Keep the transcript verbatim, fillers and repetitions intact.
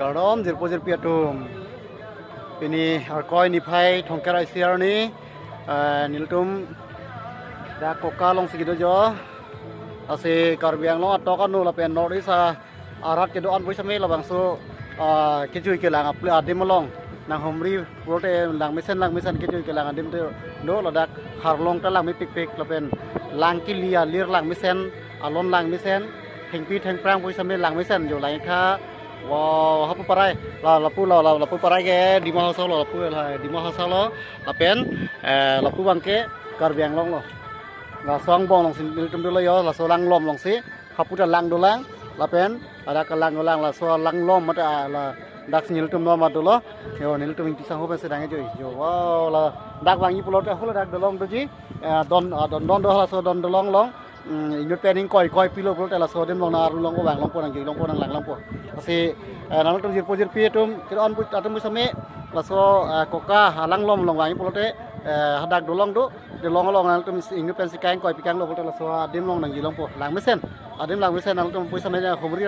Kardom jirpo jirpi atum. Pini Arkoi niphai thomkep ra isi arni, eh, nelitum dak Koka alongsi kedo jo. Lasi Karbi Anglong atok anu lapen North East a- arat kedo-an pusitame labangso, ah, kejui kelang aple adim along nanghumri pulote langmesen langmesen kejui kelang adim te do, ladak harlong ta langmepikpik lapen lang kili alir langmesen, alon langmesen, thengpi thengphrang pusitame langmesen jo, langtha. Wow, hapu parai, la lapu, la la lapu parai ke Dima Hasao lo, lapu la Dima Hasao lo, lapen, eh, lapu abangke Karbi Anglong lo. Laso angbong alongsi nelitum dolo jo, laso langlom alongsi hapu ta lang dolang, lapen ladak kelang dolang, laso langlom mate, ah, ladak si nelitum non mat dolo. Jo, nelitum ingti sangho pen sedang jo. Jo, wow, ladak vangji pulote hula dak dolong doji, eh, don, ah, don don do, laso don dolong along. Hmm, inut pen ingkoi koi pilo pulote laso adim along nang arulong ko, vanglongpo, nangjui longpo, nanglang longpo. Lasi, eh, nangtum jirpo jirpi atum, kir-on pu- atum pusitame, laso, eh, Koka alanglom along vangji pulote, eh, hadak dolong do, dolong along nangtum si- inut pen si kang koi pikang lo pulote laso adim along nangjui longpo. Langmesen, adim langmesen, nangtum pusitame humri